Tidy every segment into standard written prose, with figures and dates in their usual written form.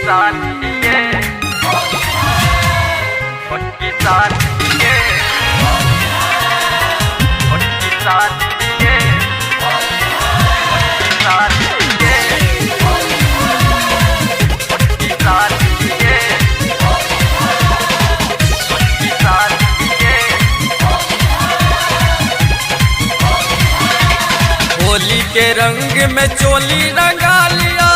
सालिए छोटकी सालिए छोटकी सालिए छोटकी सालिए छोटकी सालिए छोटकी सालिए। होली के रंग में चोली रंगा लिया,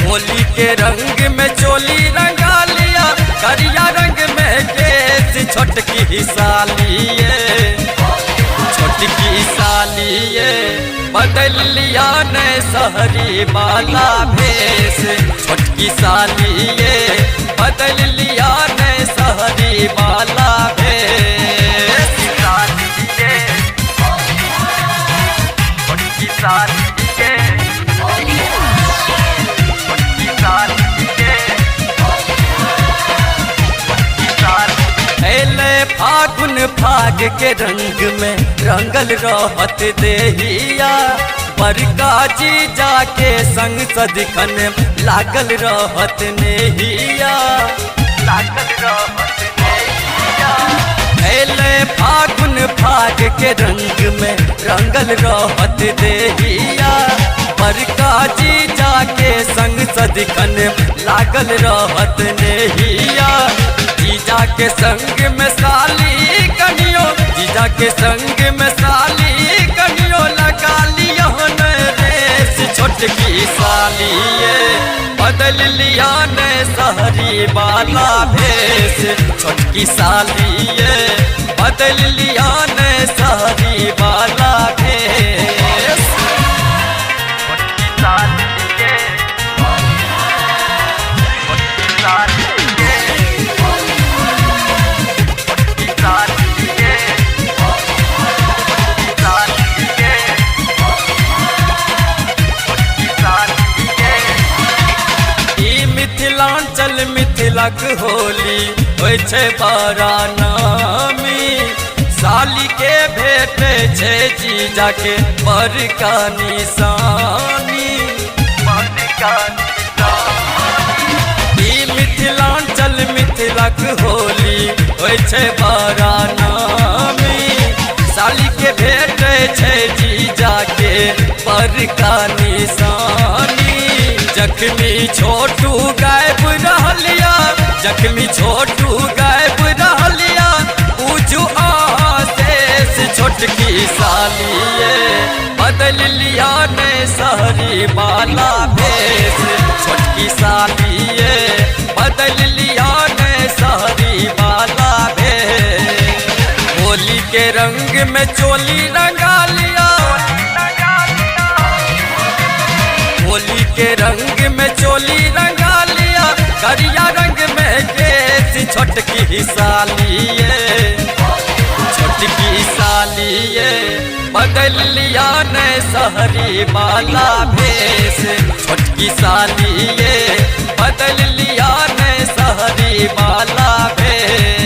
होली के रंग में चोली रंगा लिया, करिया रंग में केस छोटकी सालिए, छोटकी सालिए बदल लिया ने सहरी वाला भेष, छोटकी सालिए बदल लिया ने सहरी वाला भेष। सालिए छोटकी सालिए छोटकी सालिए छोटकी सालिए। एले फागुन फाग के रंग में रंगल रहत देहिया, बड़का जीजा के संग सदिखन लागल रहत नेहिया, लागल रहत नेहिया। एले फागुन फाग के रंग में रंगल रहत देहिया, बड़का जीजा के संग सदिखन लागल रहत नेहिया, जीजा के संग में साली कनियो, जीजा के संग में साली कनियो लगा लियो न रेस, छोटकी सालिए बदल लिया ने सहरी वाला भेष, छोटकी सालिए बदल लिया ने सहरी वाला भेष। छोटकी सालिए छोटकी सालिए छोटकी सालिए छोटकी सालिए छोटकी सालिए। ई मिथिलांचल मिथिलाक होली होइ छै बड़ा नामी, साली के भेटे छै जीजा के बड़का निशानी, बड़का निशानी। ई मिथिलांचल मिथिलाक होली होइ छै बड़ा नामी, साली के भेटे छै जीजा के बड़का निशानी, जखनी छोटू गायब रहलिया, जखनी छोटू गायब रहलिया पूजू आशेष, छोटकी सालिए बदल लिया ने सहरी वाला भेष, छोटकी सालिए बदल लिया ने सहरी वाला भेष। होली के रंग में चोली रंगा लिया, होली के रंग में चोली रंगा लिया, करिया रंग में केस छोटकी सालिए, छोटकी सालिए बदल लिया ने सहरी वाला भेष, छोटकी सालिए बदल लिया ने सहरी वाला भेष।